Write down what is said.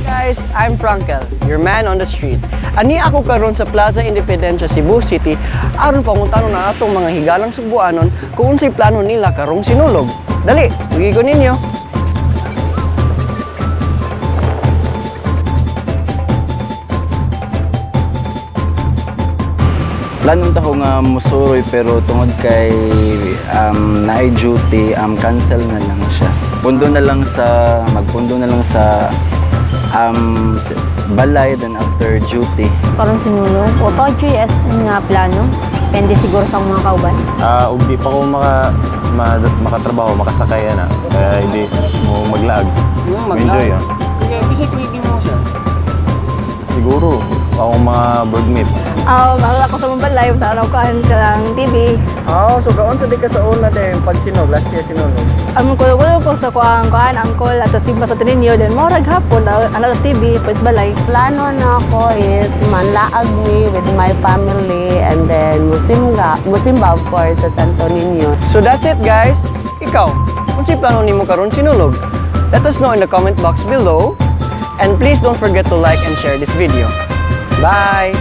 Guys, I'm Frankel, your man on the street. Ani ako karon sa Plaza Independencia, Cebu City, aron pangutanon na atong mga higalang Sugbuanon kung unsay plano nila karong Sinulog. Dali, mugi ko ninyo. Planong ta ko nga musuroy, pero tungod kay naay duty, cancel na lang siya. Pundo na lang sa magpundo na lang sa balay then after duty. Karon Sinulog. O pa yes nga plano. Depende siguro sa mga kauban. Ah, ug di pa ko makatrabaho, makasakay na. Kaya hindi mo maglaag. Enjoy ah. Kaya kasi kung hindi mo siya. Siguro akong mga boardmate. Ako sa mga balay, sa araw ko ang TV. Oh, so kaon sa di ka sa una din pag sinog, last year Sinulog. Ang kulo ko sa kuang kuan angkol at sa simba sa Trinio, then morag hapon ana sa TV pues balay. Plano na ako is manlaag me with my family and then musimba, of course, sa Santo Niño. So that's it, guys. Ikaw, unsay plano nimo karon Sinulog? Let us know in the comment box below. And please don't forget to like and share this video. Bye!